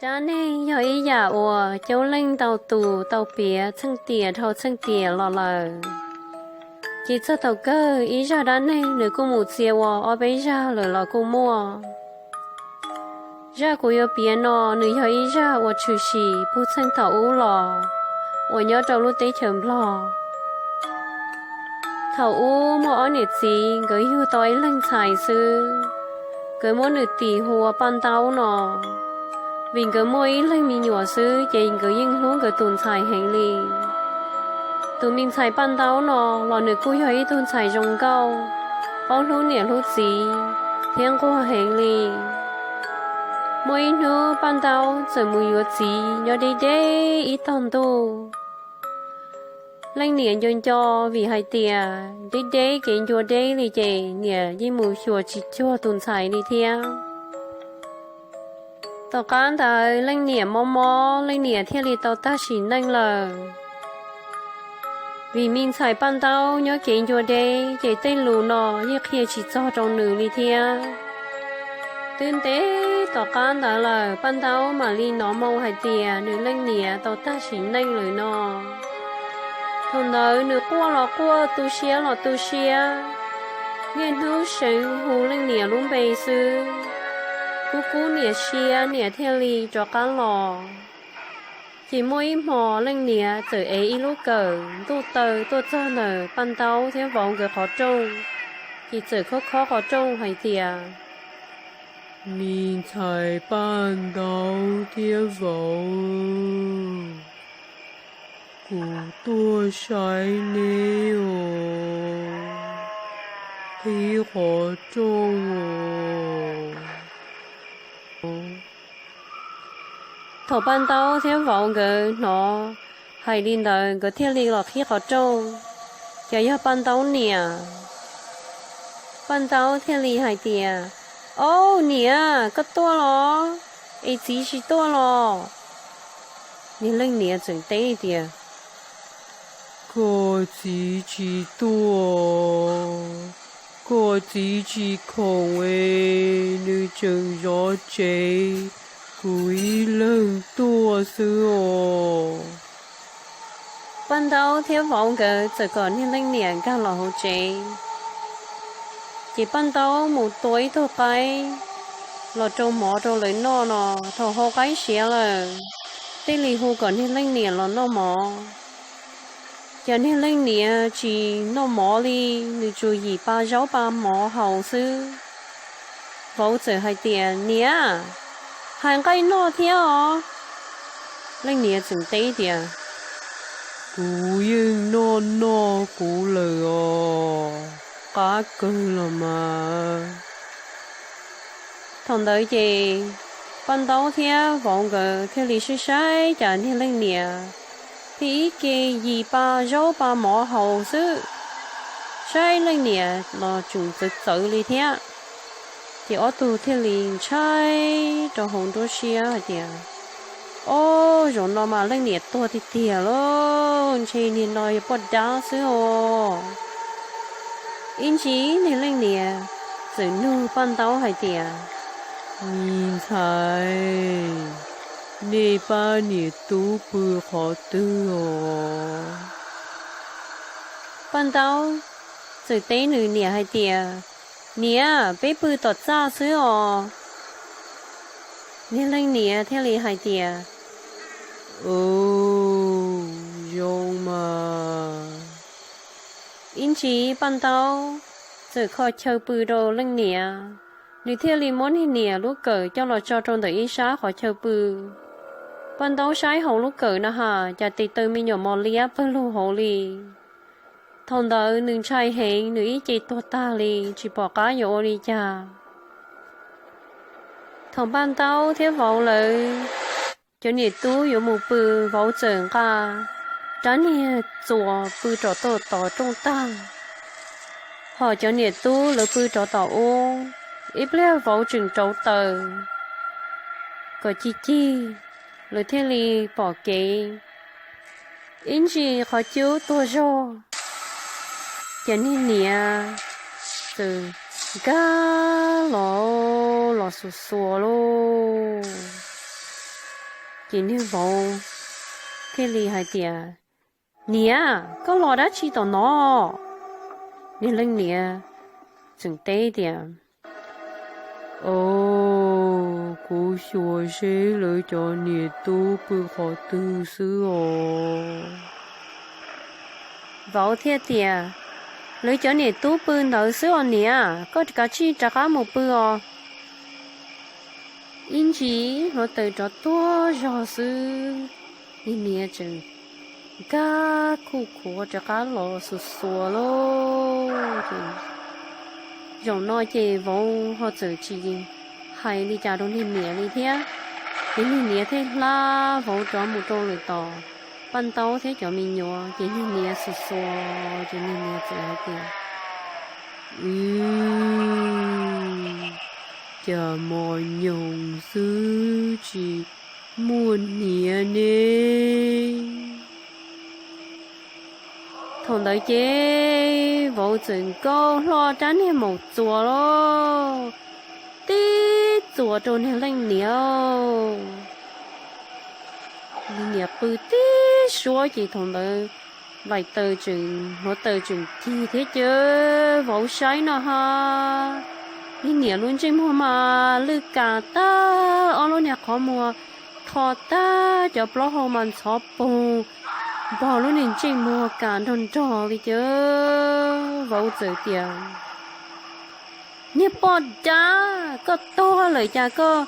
Dab neeg yog ib yam uas coob leej ntau tus tau piav txheej tiam dhau txheej tiam los lawm, ces txog thaum kawg ib zaj dab neeg nws kuj mus txia ua ob peb zaj lawm los kuj muaj. Zaj kuv yuav piav no nws yog ib zaj uas tshwm sim puag txheej thaum ub los uas nyob rau lub teb chaws Nplog. Thaum ub muaj ob niam txiv nkawd yug tau ib leeg ntxhais xwb, nkawd muab nws tis hu ua Paj Ntaub no, vim nkawd muaj ib leeg me nyuam xwb ces nkawd yeej hlub nkawd tus ntxhais heev li. Tus me ntxhais Paj Ntaub no los nws kuj yog ib tug ntxhais zoo nkauj, paub hlub niam hlub txiv thiab nquag heev li. Muaj ib hnub Paj Ntaub txawm mus yuav txiv nyob deb deb ib tog ntuj. Leej niam nco nco vim hais tias deb deb kev ncua deb li ces niam yeej mus xyuas tsis cuag tus ntxhais li thiab. Tom qab ntawd leej niam mob mob leej niam thiaj li tau tag sim neej lawm. Vim me ntxhais Paj Ntaub nyob kev ncua deb ces tej lus no yeej qhia tsis txog rau nws li thiab. Twb ntev tom qab ntawd lawm Paj Ntaub mam li hnov moo hais tias nws leej niam tau tag sim neej lawm no. Thaum ntawd nws quaj los quaj, tu siab los tu siab, niaj hnub seev hu leej niam lub npe xwb. Kub kub niam siab niam thiaj li rov qab los. Ces muaj ib hmo leej niam txawm ev ib lub kawm ntuj taw tuaj txog ntawm Paj Ntaub thiab vauv nkawd qhov rooj, ces txawm khob khob qhov rooj hais tias, Me ntxhais Paj Ntaub thiab vauv, kuv tuaj saib neb os, qhib qhov rooj os. Thaum Paj Ntaub thiab vauv nkawd hnov hais li ntawd nkawd thiaj li los qhib qhov rooj, ces yog Paj Ntaub niam. Paj Ntaub thiaj li hais tias, Au niam, koj tuaj los es txiv tsis tuaj los? Niag leej niam txawm teb tias, Koj txiv tsis tuaj, koj txiv tsis khoom es nws tseem zov tsev, kuv ib leeg tuaj xwb os. Paj Ntaub thiab vauv nkawd txawm kom niag leej niam nkag los hauv tsev. Ces Paj Ntaub mus tua ib tug qaib los rau mov rau lawv noj no, thaum hau qaib siav lawm, thiaj li hu kom niag leej niam los noj mov. Ces niag leej niam tsis noj mov li, nws tsuas yim pa zaub pa mov haus xwb. Vauv txawm hais tias, Niam, hais nqaij noj thiab os? Leej niam txawm teb tias, Kuv yeej noj noj kuv lawm os, qab kawg los mas. Thaum ntawd ces Paj Ntaub thiab vauv nkawd thiaj li saib saib cas niag leej niam thiaj ib ke yim pa zaub pa mov haus xwb, saib leej niam los tseem txawv txawv li thiab. Ces ob tug thiaj li ntshai rau hauv nruab siab hais tias, Ob, zaum no mas leej niam tuag tiag tiag lauj, ntshe niag no yog poj dab xwb os. Ib ntsis niag leej niam txawm nug Paj Ntaub hais tias, Me ntxhais, nej pab niam tub pw qhov twg os? Paj Ntaub txawm teb nws niam hais tias, Niam, peb pw tom txaj xwb os. Niag leej niam thiaj li hais tias, Ua, zoo mas. Ib ntsis Paj Ntaub txawm kho chaw pw rau leej niam, nws thiaj li muab niag niam lub kawm coj los tso rau ntawm ib sab qhov chaw pw. Paj Ntaub saib hauv lub kawm na has cas tes taw me nyuam mos liab pawg lug hauv li. Thaum ntawd nws ntshai heev, nws ib ce tuag tag li tsis pom qab yuav ua li cas. Thaum Paj Ntaub thiab vauv lawv cov niam tub yuav mus pw, vauv txawm nqa rab niag txuas pw rov tom rooj tag, hos cov niam tub lawv pw rov tom ub. Ib pliag vauv tseem rauv taws kom cig cig, lawv thiaj li pom kev. Ib ntsis qhov cub tuag zog, ces niag niam txawm nkag los los xuas xuas lauj. Ces niag vauv thiaj li hais tias, Niam, koj los dab tsi tom no? Niag leej niam tseem teb tias, Au, kuv xyuas seb lawv cov niam tub pw qhov twg xwb os. Vauv thiaj tias, Lawv cov niam tub pw ntawd xwb os niam, koj kav tsij rov qab mus pw os. Ib ntsis hluav taws rov tuag zog xwb, niag niam tseem nkag khuj khuav rov qab los xuas xuas lauj. Ces zaum no ces vauv ho txawm tsis hais li cas rau niag niam li thiab. Ces niag niam thiaj hla vauv rov mus rau lawm tom paj ntaub thiab cov me nyuam, ces niag niam xuas xuas, ces niag niam txawm hais tias, Ib, cas mos nyoos xwb tsis muaj hniav ne? Thaum ntawd ces vauv txawm nkaug hlo rab niag maum txuas lauj, tib txuas rau niag leej niam. Niag niam qw tib suab ces thaum ntawd nplaim taws tseem, hluav taws tseem cig thiab ces vauv saib no ha, niag niam lub ntsej muag mas lwj kas tag, ob lub niag qhov muag tho tag, cov plaub hau mas ntxhov poog npog lub niag ntsej muag kas nrog nrog li ces vauv txawm tias, Niag poj dab, koj tuag lawm cas koj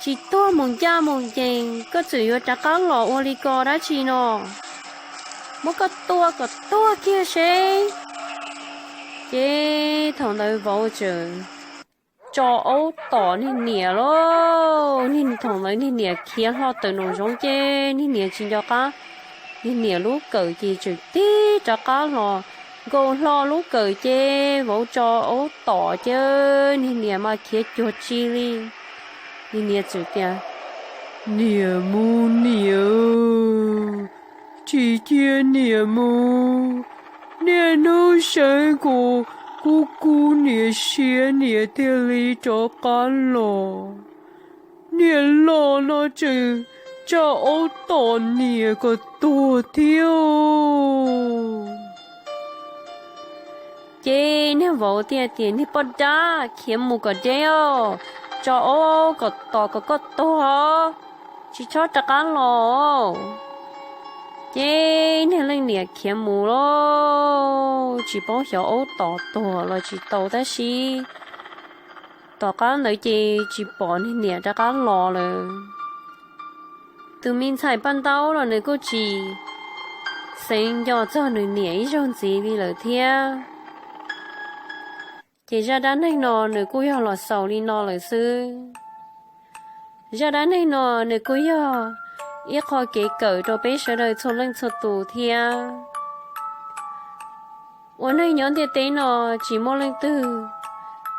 tsis tuag mus ncaj mus ncees, koj txawm yuav rov qab los ua li ko dab tsi no? Muab koj tua kom tuag kiag seb. Ces thaum ntawd vauv txawm tso aub tom niag niam lauj. Thaum ntawd niag niam khiav hlo tawm nraum zoov ces niag niam tsis nco qab, niag niam lub kawm ces tseem tig rov qab los nkaus hlo lub kawm ces vauv tso aub tom ces niag niam mas khiav cuag tsi li. Niag niam txawm tias, Niam mus niam, tsis cia niam mus, niaj hnub seev kuv, kuv kub niam siab niam thiaj li rov qab los. Niam los no tseem tso aub tom niam kom tuag thiab. Ces niag vauv thiaj tias, Niag poj dab, khiav mus kom deb os, tso aub kom tom kom koj tuag, tsis txhob rov qab los. Ces niag leej niam khiav mus lauj, tsis paub xyov aub tom tuag los tsis tau tab sis tom qab ntawd ces tsis pom niag niam rov qab los lawm. Tus me ntxhais paj ntaub los nws kuj tsis xeev nco txog nws niam ib zaug ntxiv li lawm thiab. Ces zaj dab neeg no nws kuj yog los xaus li no lawm xwb. Zaj dab neeg no nws kuj yog ib qho kev kawm rau peb sawv daws txhua leej txhua tus thiab. Ua neeg nyob ntiaj teb no tsis muaj leej twg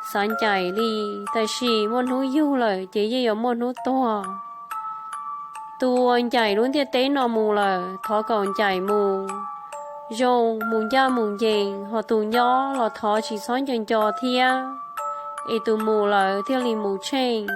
xav ncaim li, tab sis muaj hnub yug lawm ces yeej yuav muaj hnub tuag. Tus uas ncaim lub ntiaj teb no mus lawm thov kom ncaim mus zoo mus ncaj mus ncees, ho tus nyob los thov tsis txhob nco nco thiab. Es tus mus lawm thiaj li mus tsheej,